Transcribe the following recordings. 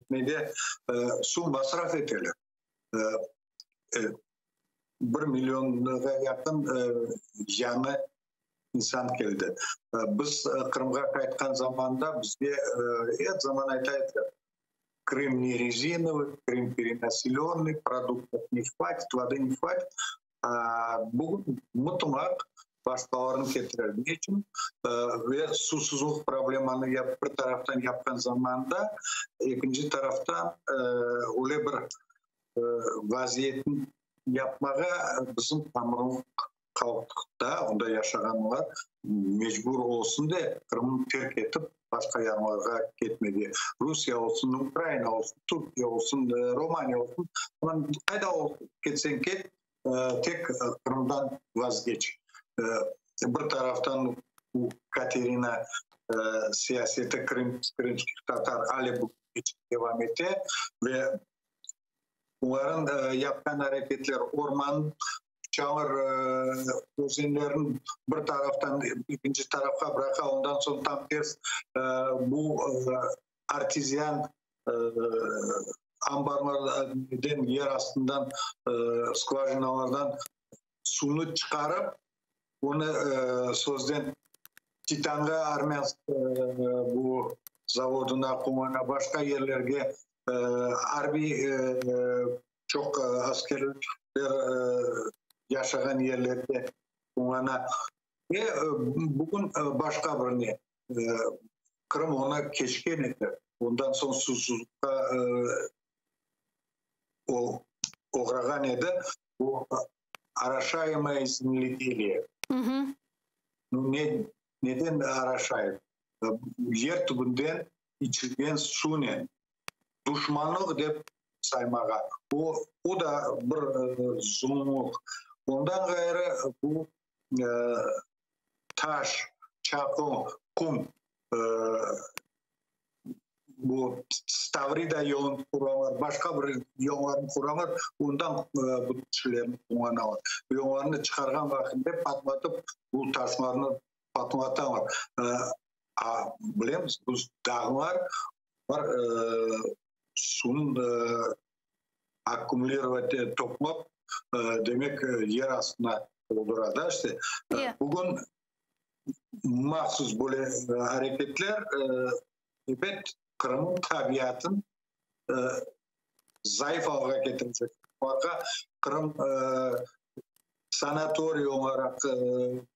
etmege suv masraf eteler. Bir millionğa yaqın yañı insan keldi. Biz Qırımğa qaytqan zamanda bizge er zaman ayta ediler, Krım ne rezinovый, Krım perenaselenный, produktov ne hvatit, vody ne hvatit. Bugün mutlaq başqalarını ketirer. Ne içün? Ve suvsuzlıq problemanı bir taraftan yapqan zamanda, ekinci taraftan öyle bir vaziyetni yapmağa bizim tamır halqta, onda yaşağanlar mecbur olsun de Qırımnı terk etip başqa yanlarğa ketmege. Rusiye olsun, Ukraina olsun, Türkiye olsun, Romaniya olsun, qayda ketseñ ket, tek Qırımdan vazgeç. Bir taraftan bu Katerina siyaseti krımskih tatar ale bugün devam ete ve olarnıñ yapqan areketler orman, çamur özenlerniñ bir taraftan ekinci tarafqa bıraqa, ondan soñ tam ters bu artezian anbarlardan, yer astından, skvajinalardan suvnı çıqarıp, onı sözden Titanğa, Armânsk bu zavodına qullana, başqa yerlerge arbiy çoq askerler yaşağan yerlerge qullana. Ve bugün başqa bir ne, Qırım onı keçken edi, ondan soñ suvsuzlıqqa oğrağan edi, bu oraşaemое zemledeliye. Neden oraşayet? Yer tübünden içilgen suvnen duşmanlıq dep saymağa. O, o da bir zulumlıq. Ondan ğayrı bu taş, çaqıl, qum, bu Stavrida yolun quralar, başqa bir yollarnı quralar, ondan bu şeylerni qullanalar. Ve olarnı çıqarğan vaqıtta patlatıp, bu taşlarnı patlatalar. A bilemiz, bu dağlar bar, suvnı akkumulировать toplap, demek, yer astına toldura da işte. Bugün mahsus böyle areketler, ebet, Qırımnıñ tabiatın zayıf alğa ketirecek. Olarğa Qırım sanatoriy olaraq,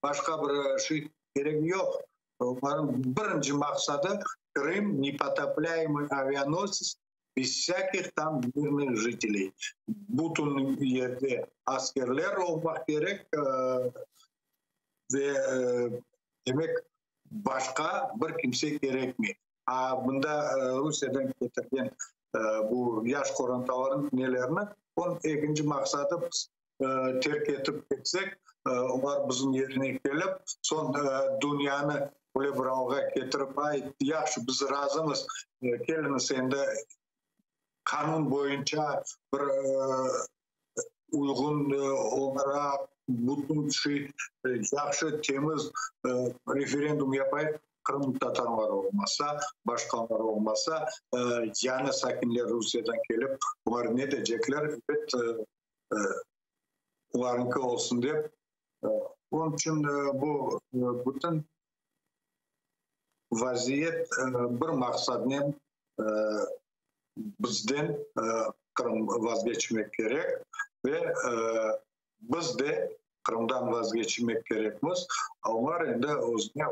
başqa bir şey keregi yoq. Olarnıñ birinci maqsadı Krım nepotopляемый авианосец без всяких там мирных жителей. Bütün yerde askerler olmaq kerek ve demek, başqa bir kimse kerekmey. A bunda Rusiyeden ketirgen bu yaş qorantalarnıñ nelerini, onıñ ekinci maqsadı, biz terk etip ketsek, olar bizim yerine kelip, soñ dünyanı böyle bir alğa ketirip, ay, yahşı, biz razımız, keliñiz endi qanun boyunca bir uyğun olaraq, bütün şey yahşı, temiz referendum yapayıq. Qırımtatarlar olmasa, başqalar olmasa, yañı sakinler Rusiyeden kelip, olar ne deycekler? Ebet, olarnıñki olsun dep. Onıñ içün bu bütün vaziyet bir maqsadnen bizden Qırım vazgeçmek kerek ve biz de Qırımdan vazgeçmek kerekmiz. Olar endi özüne.